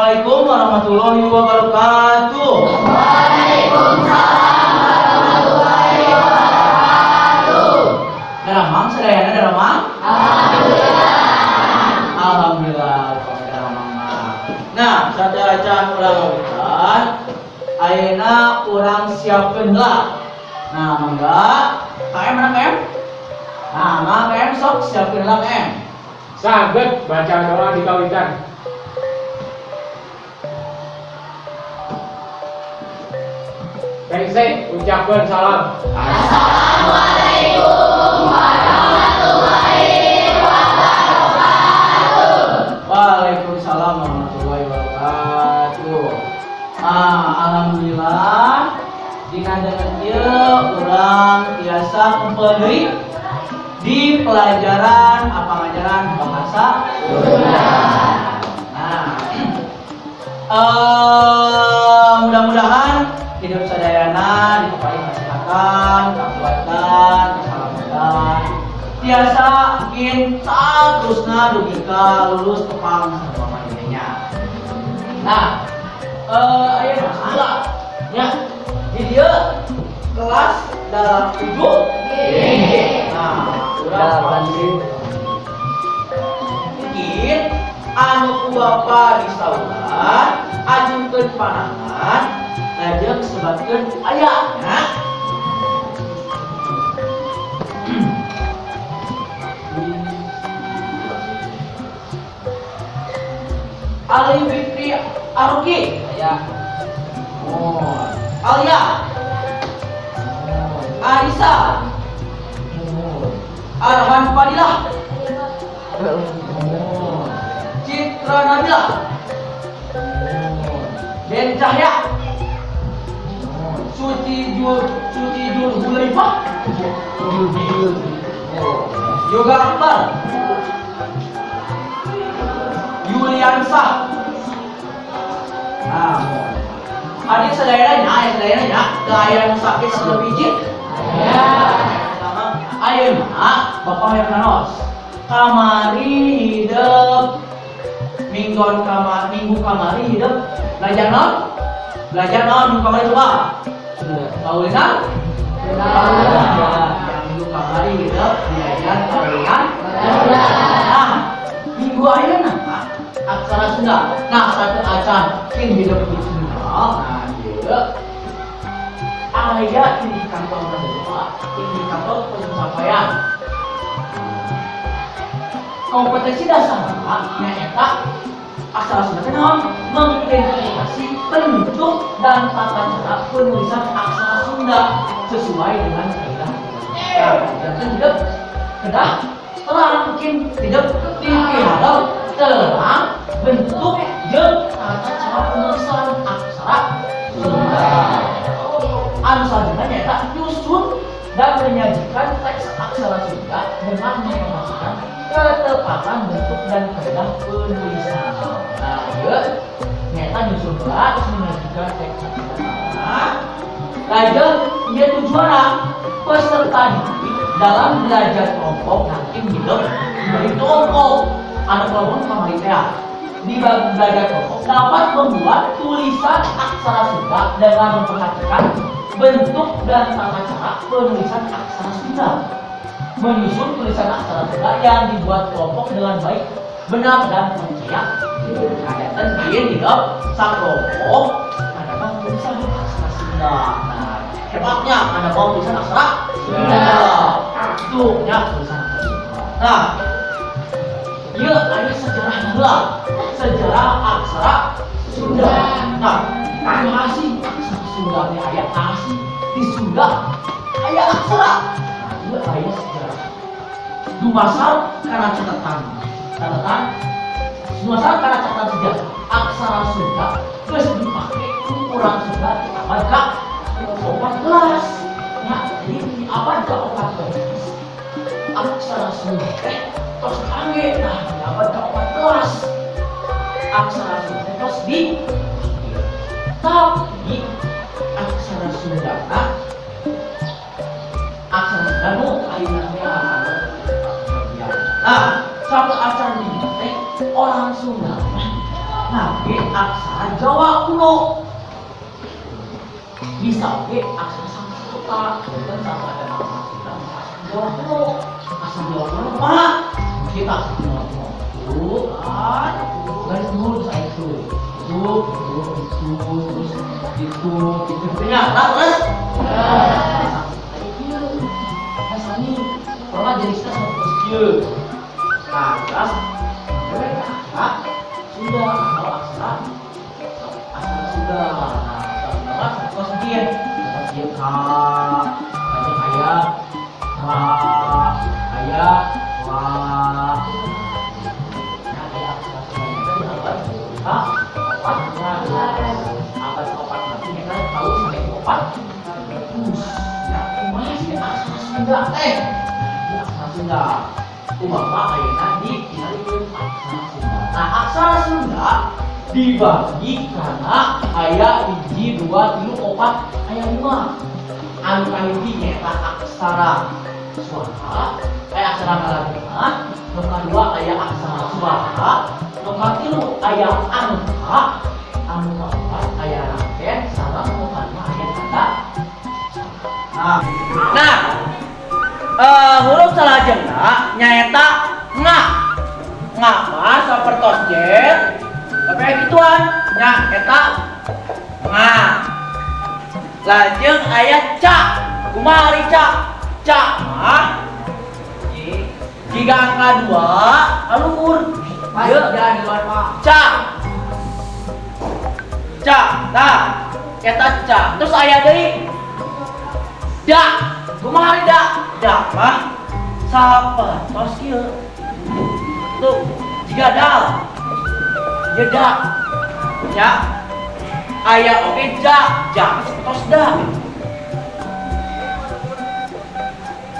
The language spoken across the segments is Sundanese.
Assalamualaikum warahmatullahi wabarakatuh. Waalaikumsalam warahmatullahi wabarakatuh. Daramang sadayana, daramang? Alhamdulillah. Alhamdulillah, daramang mah. Nah, sateuacan urang ngawitan, ayeuna urang siapkeun heula. Nah, mangga KM, mana KM? Nah, mangga KM, sok siapkeun heula KM. Saged baca doa di kawitan. Rengse ucapkan salam. Assalamualaikum warahmatullahi wabarakatuh. Waalaikumsalam warahmatullahi wabarakatuh. Ah, alhamdulillah dina dengan ieu urang tiasa kumpul deui di pelajaran apa, ngajaran bahasa Sunda. Nah, mudah-mudahan hidup sadayana dipaparin kesehatan, kekuatan, keselamatan. Tiasa mungkin saterusna dugi ka lulus tepang sarua manehnya. Nah, ayeuna nya di dieu kelas dalam 7. Nah, urang mungkin anu ku bapa disauran, acungkeun panangan, lajeng sebatkeun aya nya. Ali Witri Aruki Ya. Oh. Alia Arisa Arhan Fadilah Citra Nabila Ben Cahya Suci Jul, Suci Jul Hulaifah Yoga Akbar Yuliansah. Nah, adik sadayana nya, aya sadayana nya, teu aya nu sakit atau biji. Sama ayeuna Bapak hayang naros. Kamari hidep minggon kamar, minggu kamari hidep belajar naon? Belajar naon minggu kamari coba? Kaulinan? Ya, minggu kamari hidep belajar kaulinan. Nah, minggu ayeuna aksara Sunda. Nah, sateuacan kin hidup di Sunda. Nah, ieu aya indikator kedua, indikator pencapaian. Kompetensi dasar nyaeta aksara Sunda teh naon? Mengidentifikasi bentuk dan tata cara penulisan aksara Sunda sesuai dengan kaidah. Nah, dan hidup kedah terang, mungkin hidup dipihadap terang bentuk jeung tata cara penulisan aksara Sunda. Anu selanjutnya nyaeta nyusun dan menyajikan teks aksara Sunda dengan memperhatikan ketepatan bentuk dan kaidah penulisan. Nah, ieu nyaeta nyusun heula terus menyajikan teks aksara Sunda. Lajeng ieu tujuanna peserta didik dalam belajar kelompok nanti hidup dari kelompok anu kelompok kamari teh di belajar kelompok dapat membuat tulisan aksara Sunda dengan memperhatikan bentuk dan tata cara penulisan aksara Sunda, menyusun tulisan aksara Sunda yang dibuat kelompok dengan baik, benar, dan percaya. Nah, bieu hidup sakelompok ada tulisan aksara Sunda. Nah, hebatnya ada mau tulisan aksara Sunda itu ya, tulisan aksara Sunda. Nah, ieu aya sejarah heula, sejarah aksara Sunda. Nah, kumaha sih aksara Sunda teh aya sih di Sunda aya aksara? Nah, ieu aya sejarah dumasar kana catatan catatan dumasar kana catatan sejarah, aksara Sunda geus dipake ku urang Sunda di abad ka 14 ya. Jadi di abad ka 14 aksara Sunda teh tos kangge. Nah, di abad ka 14 aksara Sunda teh tos di, tapi aksara Sunda, nah, aksara Sunda nu ayeuna teh anu. Nah, sateuacan di teh orang Sunda mah Ngangge aksara Jawa kuno. Bisa oge aksara Sanskerta, dan sama ada aksara Sunda, aksara Jawa kuno. Aksara Jawa kuno mah kita aksara Jawa kuno. Tuh kan, garis lurus itu. Tuh, itu, terus itu, itu. Ya, terus. Nah, sami, kalau jenisnya sama kieu. Nah, terus aksara Sunda atau aksara aksara Sunda. Nah, aksara Sunda mah kieu. Kieu ka, lajeng aya ra, aya wa. Nah, aya aksara Sunda eta di abad ka opat. Abad opat nanti kita tahu sampai opat. Terus, nah, kumaha sih aksara Sunda teh? Nah, aksara Sunda. Kumaha ayeuna dikenalikeun aksara Sunda. Nah, aksara Sunda dibagi karena aya hiji, dua, tilu, opat, aya lima. Anu kahiji nyaeta aksara suara, aya aksara kalaguna, nu kadua aya aksara suara, nu katilu aya angka, anu kaopat aya raken, sareng nu kalima aya tanda. Nah, huruf salajengna nyaeta nga. Nga mah sapertos J, tapi aya gituan nya eta nga. Lajeng aya ca. Kumaha ari ca? Ca mah jiga angka 2 kaluhur. Ieu di luar, Pak. Ca. Ca, nah, eta ca. Terus aya deui da. Kumaha ari da? Da mah sapertos ieu. Tuh, jiga dal. Ieu da. Ya. Aya oge ja, ja mah sapertos da.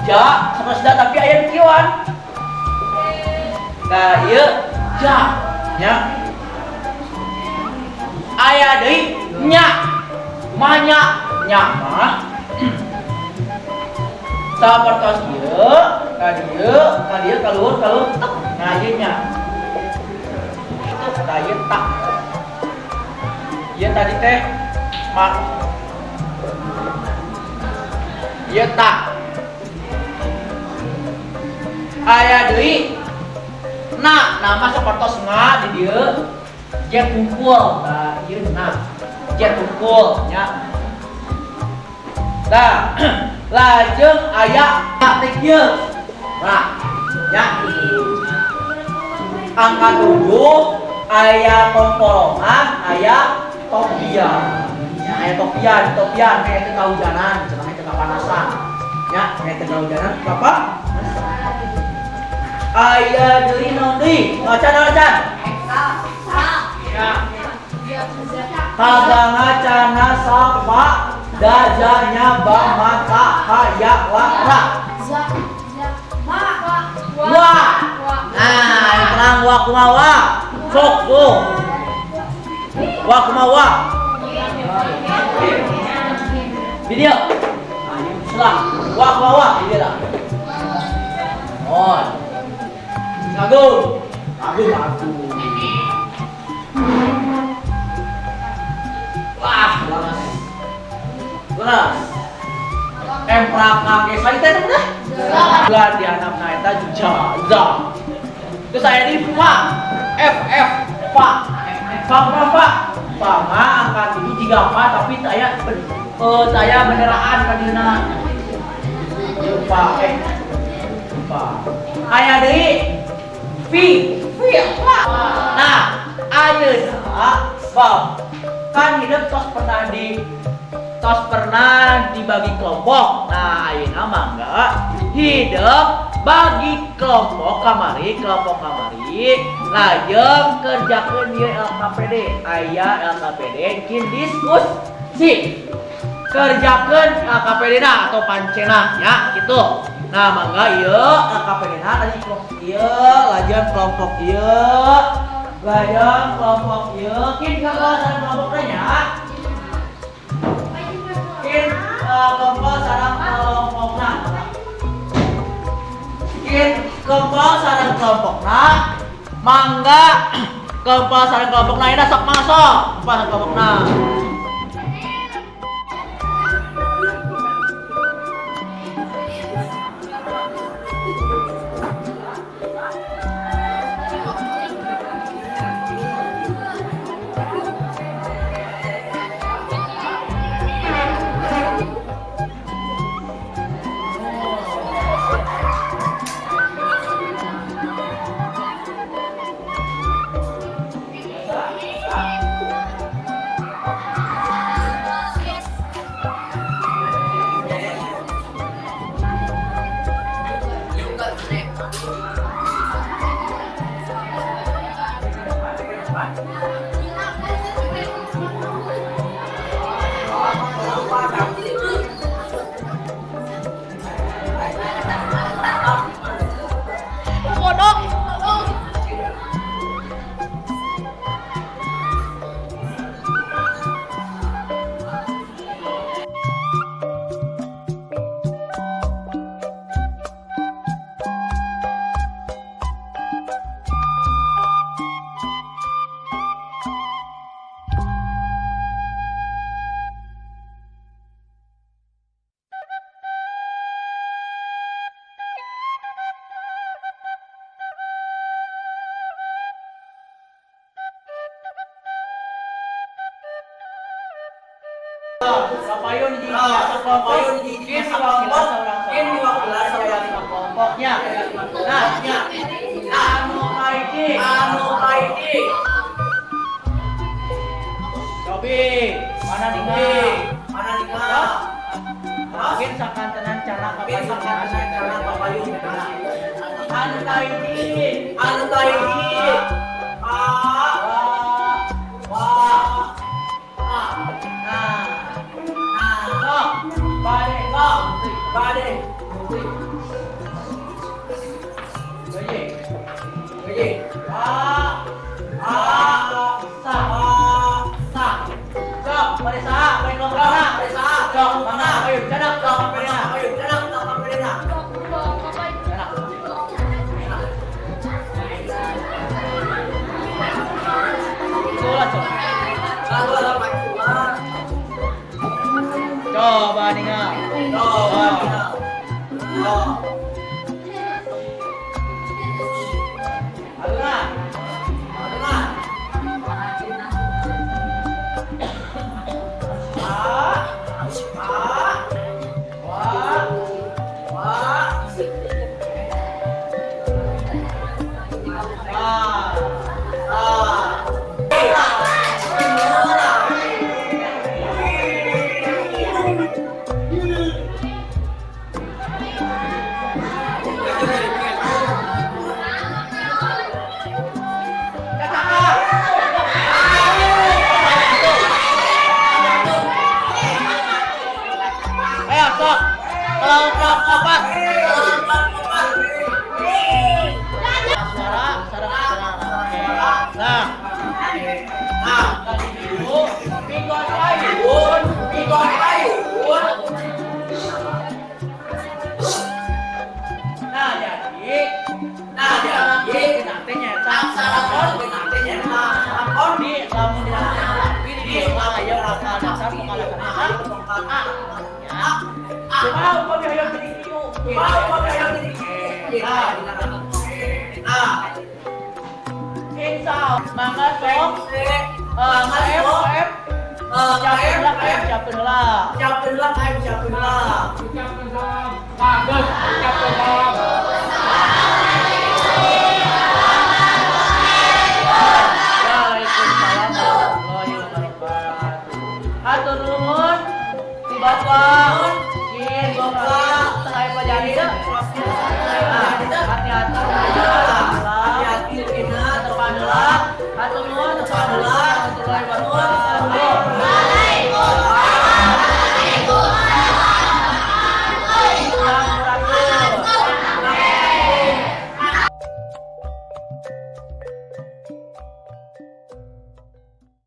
Ja sapertos da tapi aya nu kieuan. Nah, ieu ja, nya. Aya deui nya. Kumaha nya? Nya mah sapertos ieu, ka dieu, ka dieu kaluhur, kaluhur, tek. Nah, ieu nya. Tek, ka ieu tak. Ieu tadi teh mak. Ieu tak. Aya deui na, nama sapertos nga di dieu. Jet tungkul. Nah, ieu na. Jet tungkul nya. Nah, lajeng aya teh kieu. Nah, nya. Angka 7 aya kompolongan, aya topian. Nya aya topian, topian kayak teu kahujanan, cenah teu kapanasan. Nya, kayak teu kahujanan, apa? Aya deui naon deui? Acan acan. Kaganga cana sapa dajanya ba mata ha ya wa ra. Wa. Nah, yang terang wa kumaha wa? Sok tuh. Wa kumaha wa? Video. Nah, ini salah. Wa kumaha wa? Ini lah. Oh. Agung. Agung agung. Wah, leres. Leres. Emprak kangge saya teh teh. Bulan di anakna eta ja, za. Terus saya di fa, f f fa. Fa fa fa. Fa mah angka 7 tiga fa tapi saya beneraan ka dieuna. Ieu fa fa. Aya deui fi, fi fa. Nah, ayeuna bab kan hidup tos pernah dibagi kelompok. Nah, ayeuna mangga hidup bagi kelompok kamari lajeng kerjakeun ieu LKPD. Aya LKPD kin diskusi. Kerjakeun LKPD na atau pancena nya gitu. Nah, mangga ieu LKPD na tadi kelompok ieu, lajeng kelompok ieu, lajeng kelompok ieu, kin ka sareng kelompokna nya. Kin kelompok sareng kelompokna. Kin kelompok sareng kelompokna mangga Kelompok sareng kelompok lainna sok masuk. Kelompok sareng kelompokna. Kapayun di kelompok kelompoknya. Nah, anu kaiji, anu kaiji. Cobi, mana nih? Mana nih? Mungkin sakantenan cara kapayun, cara kapayun. Anu kaiji, anu kaiji. A, wa, a. Nah. Ba đi, cái gì? Cái gì? A, a, sa, a, sa. Cok, pada sa, pada kelompok mana? Pada sa, cok, mana? Ayo, cadak, cok, pada mana? Ayo, cadak, cok, pada mana? Cadak. Itulah, cok. Coba dengar. Coba. Aluna. Aluna. A. A. Wa. Wa. A. A. Hati-hati.